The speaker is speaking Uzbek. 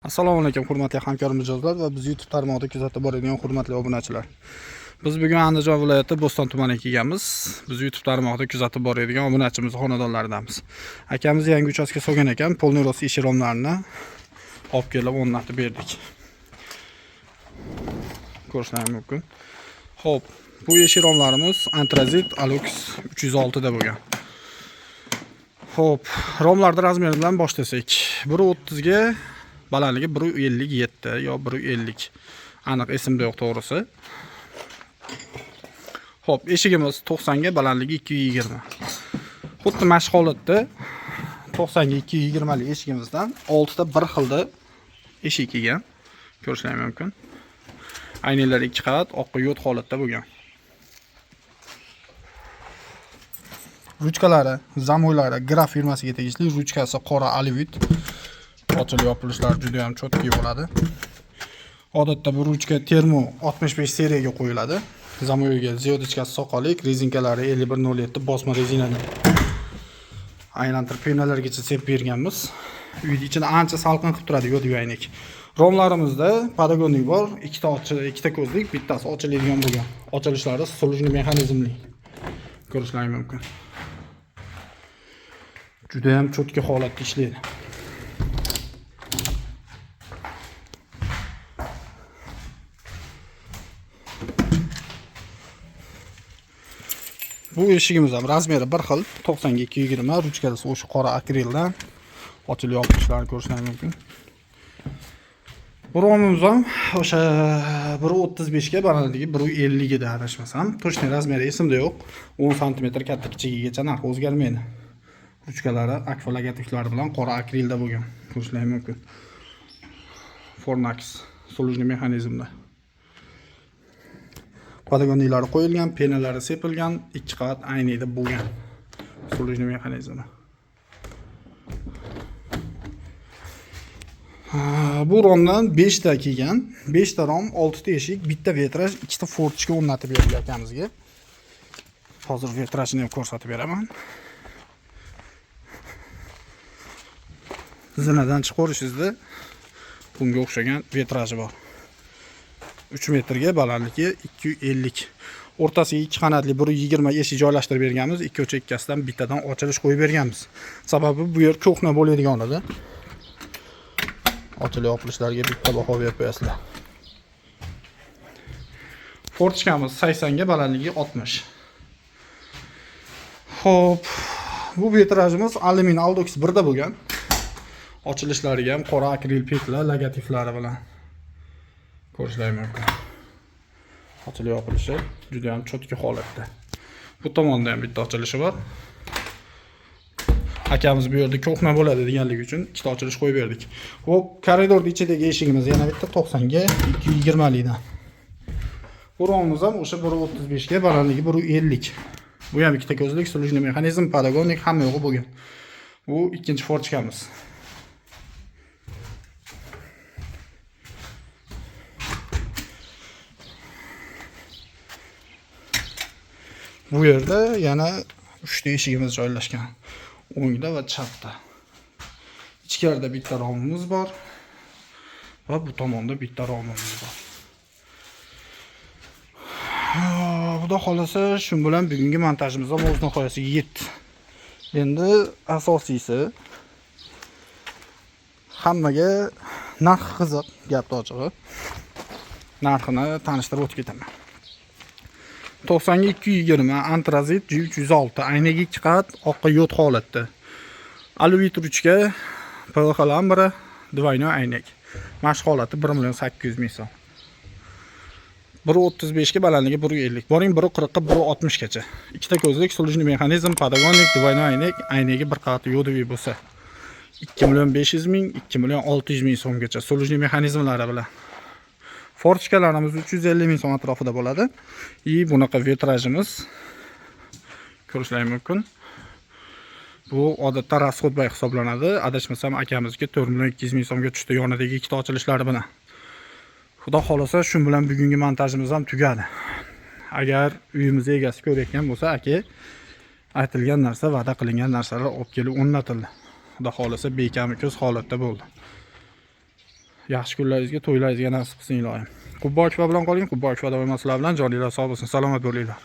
Assalomu alaykum hurmatli hamkor mijozlar va biz YouTube tarmog'ida kuzatib boradigan hurmatli obunachilar. Biz bugun Andijon viloyati Bo'ston tumaniga kelganmiz. Biz YouTube tarmog'ida kuzatib boradigan obunachimiz xonadonlaridamiz. Akamiz yangi uchastka solgan ekan, полный рост eshik romlarini olib kelib o'rnatib berdik. Ko'rishlaring mumkin. Xo'p, bu eshik romlarimiz Antrazit Alux 306 da bo'lgan. Xo'p, romlarni razmeri bilan boshlasak. 1.30 ga balandligi 1.57 yo 1.50. Aniq esimda yo'q to'g'risi. Xo'p, eshigimiz 90 ga balandligi 220. Xuddi mana shu holatda 90 ga 220 lik eshigimizdan 6 ta bir xilda eshik kelgan. Ko'rishlaring mumkin. Aynalar ikki qavat, oqqa yo't holatda bo'lgan. Ruchkalari, zamoylari Graf firmasiga tegishli, ruchkasi qora alivit. Ochilib yopilishlari juda ham cho'tki bo'ladi. Odatda bu ruchka termo 65 seriyaga qo'yiladi. Zamoyga ziyodichkasi soqolik, rezinkalari 5107 bosma rezinadan. Aylantirib penalargacha sepib berganmiz. Uyni ichini ancha salqin qilib turadi yo'di aynak. Romlarimizda podagonnik bor, ikkita ko'zlik, bittasi ochiladigan bo'lgan. Ochilishlari solujni mexanizmli. Ko'rishlaring mumkin. Juda ham cho'tki holatda ishlaydi. Bu eshigimiz ham razmeri bir xil, 90 ga 220, ruchkasi o'sha qora akrildan ochilib yopilishlarini ko'rishlaring mumkin. Bu romimiz ham o'sha 1.35 ga balandligi 1.50 ida adashmasam, точный razmeri esimda yo'q. 10 sm katta kichigigacha narx o'zgarmaydi. Ruchkalari akfa logotiplari bilan qora akrilda bo'lgan. Ko'rishlaring mumkin. Fornax solujni mexanizmda. Podagonniklari qo'yilgan, penalari sepilgan, ikki qavat aynida bo'lgan. Solujni mexanizmi. Bu romdan 5 ta kelgan. 5 ta rom, 6 ta eshik, bitta vetraj, ikkita fortichka o'rnatib berilgan akamizga. Hozir vetrajni ham ko'rsatib beraman. Zinadan chiqarishingizda bunga o'xshagan vetraji bor. 3 metrga balandligi 250. O'rtasiga ikki qanotli 1.20 eshik joylashtirib berganmiz. Ikki chekkasidan bittadan ochilish qo'yib berganmiz. Sababi bu yer ko'hna bo'ladigan edi. Ochilib yopilishlariga bitta baho berib qo'yasizlar. Fortichkamiz 80 ga balandligi 60. Xo'p, bu vetrajimiz alyumin Aldox 1 da bo'lgan. Ochilishlariga ham qora akril petla logotiplari bilan ko'rishlaring mumkin. Ochilib yopilishi juda ham cho'tki holatda. Bu tomonda ham bitta ochilishi bor. Akamiz bu yerda ko'hna bo'ladi deganligi uchun ikkita ochilish qo'yib berdik. Xo'p, koridorning ichidagi eshigimiz yana bitta 90 ga 220 likdan. Bu romimiz ham o'sha 1.35 ga balandligi 1.50. Bu ham ikkita ko'zlik, solujni mexanizm, podagonnik hamma yo'g'i bo'lgan. Bu ikkinchi forchkamiz. Bu yerda yana 3 ta eshigimiz joylashgan. O'ngda va chapda. Ichkarida bitta romimiz bor va bu tomonda bitta romimiz bor. Xudo xolasa shu bilan bugungi montajimiz ham o'z nihoyasiga yetdi. Endi asosiysi hammaga narx qiziq, gap ochig'i. Narxini tanishtirib o'tib ketaman. 90 ga 220 Antrazit G306, aynagi ikki qavat, oqqa yo't holatda. Aluvit ruchka, PVH lambra, двойной aynak. Mana shu holati 1 800 000 so'm. 1.35 ga balandligi 1.50. Boring 1.40 ga 1.60 gacha. Ikkita ko'zlik, solujni mexanizm, podagonnik, двойной aynak, aynagi bir qavat yo'doviy bo'lsa 2 500 000, 2 600 000 so'mgacha solujni mexanizmlari bilan. Fortichkalarimiz 350 ming so'm atrofida bo'ladi. I bunaqa vetrajimiz ko'rishlaring mumkin. Bu odatda rasxod bay hisoblanadi. Adashmasam akamizga 4 200 000 so'mga tushdi yonidagi ikkita ochilishlari bilan. Xudo xolasa shu bilan bugungi montajimiz ham tugadi. Agar uyimiz egasi ko'rayotgan bo'lsa, aka, aytilgan narsa, va'da qilingan narsalar olib kelib o'rnatildi. Xudo xolasa bekami ko'z holatda bo'ldi. Yaxshi kunlaringizga, to'ylaringizga nasib qilsin, iloyim. Qubbo aka bilan qoling, Qubbo aka doimo sizlar bilan. Joninglar sog' bo'lsin, salomat bo'linglar.